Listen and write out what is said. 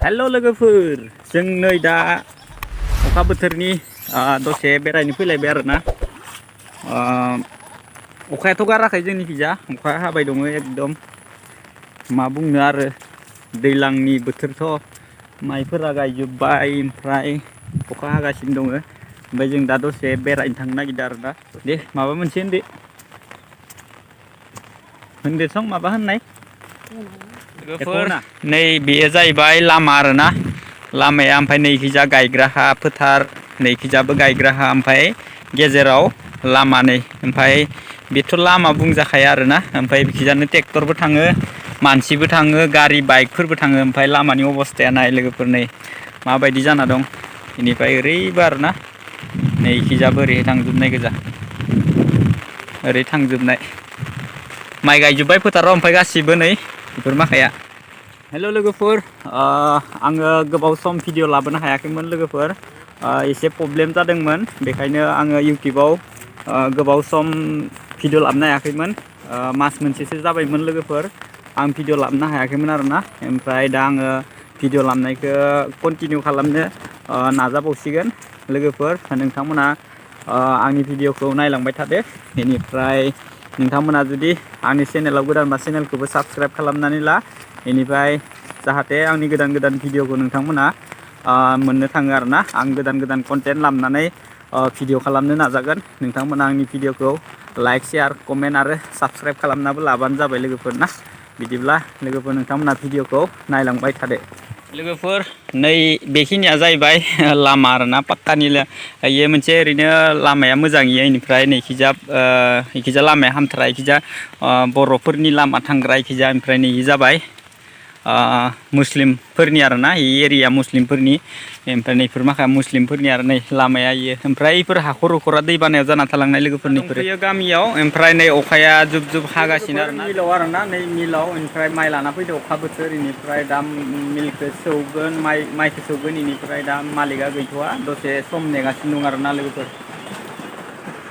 हेल' लोगोफोर जों नै दा अखा बोथोरनि दसे बेरायनो फैलायबाय आरोना अखायाथ' गाराखै जोंनिखिजा अखा हाबाय दङ एकदम मा बुंनो आरो दैज्लांनि बोथोरथ' माइफोरा गायजोब्बाय ओमफ्राय अखा हागासिनो दङ ओमफ्राय जों दा दसे बेरायनो थांनो नागिरदों आरोना दे माबा मोनसे होनदो सं माबा होननाय लोगोफोर नै बेयो जाहैबाय लामा आरोना लामाया ओमफ्राय नैखिजा गायग्रा हा फोथार नैखिजाबो गायग्रा हा ओमफ्राय गेजेराव लामा नै ओमफ्राय बेथ' लामा बुंजाखाया आरोना ओमफ्राय बिखिजानो ट्रेक्टरबो थाङो मानसिबो थाङो गारि बाइकफोरबो थाङो ओमफ्राय लामानि अबस्थाया नाय लोगोफोर नै माबायदि जाना दं बेनिफ्राय ओरैबो आरोना नैखिजाबो ओरैहाय थांजोबनाय गोजा ओरै थांजोबनाय माइ गायजोब्बाय फोथाराव ओमफ्राय गासिबो नै बेफोर माखाया हेल' लोगोफोर आङो गोबाव सम भिडिअ लाबोनो हायाखैमोन लोगोफोर एसे प्रब्लेम जादोंमोन बेखायनो आङो इउटुबाव गोबाव सम भिडिअ लाबोनो हायाखैमोन मास मोनसेसो जाबायमोन लोगोफोर आं भिडिअ लाबोनो हायाखैमोन आरोना ओमफ्राय दा आङो भिडिअ लाबोनायखौ कन्टिनिउ खालामनो नाजाबावसिगोन लोगोफोर नोंथांमोना आंनि भिडिअखौ नायलांबाय थादो बेनिफ्राय नोंथांमोना जुदि आंनि चेनेलाव गोदानबा चेनेलखौबो साबस्क्राइब खालामनानै ला बेनिफ्राय जाहाथे आंनि गोदान गोदान भिडिअखौ नोंथांमोना मोननो थाङो आरोना आं गोदान गोदान कन्टेन्ट लाबोनानै भिडिअ खालामनो नाजागोन नोंथांमोना आंनि भिडिअखौ लाइक शेयार कमेन्ट आरो साबस्क्राइब खालामनाबो लाबानो जाबाय लोगोफोर ना बिदिब्ला लोगोफोर नोंथांमोना भिडिअखौ नायलांबाय थादो लोगोफोर नै बेखिनिया जाहैबाय लामा आरोना पाक्कानि इयो मोनसे ओरैनो लामाया मोजां इनिफ्राय नैखिजा लामाया हामथारा इखिजा बर'फोरनि लामा थांग्रा इखिजा ओमफ्राय नै जाबाय मुस्लिमफोरनि आरोना इ एरिया मुस्लिमफोरनि ओमफ्राय नैफोर माखासे मुस्लिमफोरनि आरो नै लामाया इयो ओमफ्राय इफोर हाखर हुखरा दै बानायाव जाना थालांनाय लोगोफोरनिफोर गामियाव ओमफ्राय नै अखाया जुब जुब हागासिनो आरोना नै मिलाव ओमफ्राय माइ लाना फैदो अखा बोथोर इनिफ्राय दा मिलखौ सौगोन माइखौ सौगोन इनिफ्राय दा मालिकआ गैथ'वा दसे सम नेगासिनो दं आरोना लोगोफोर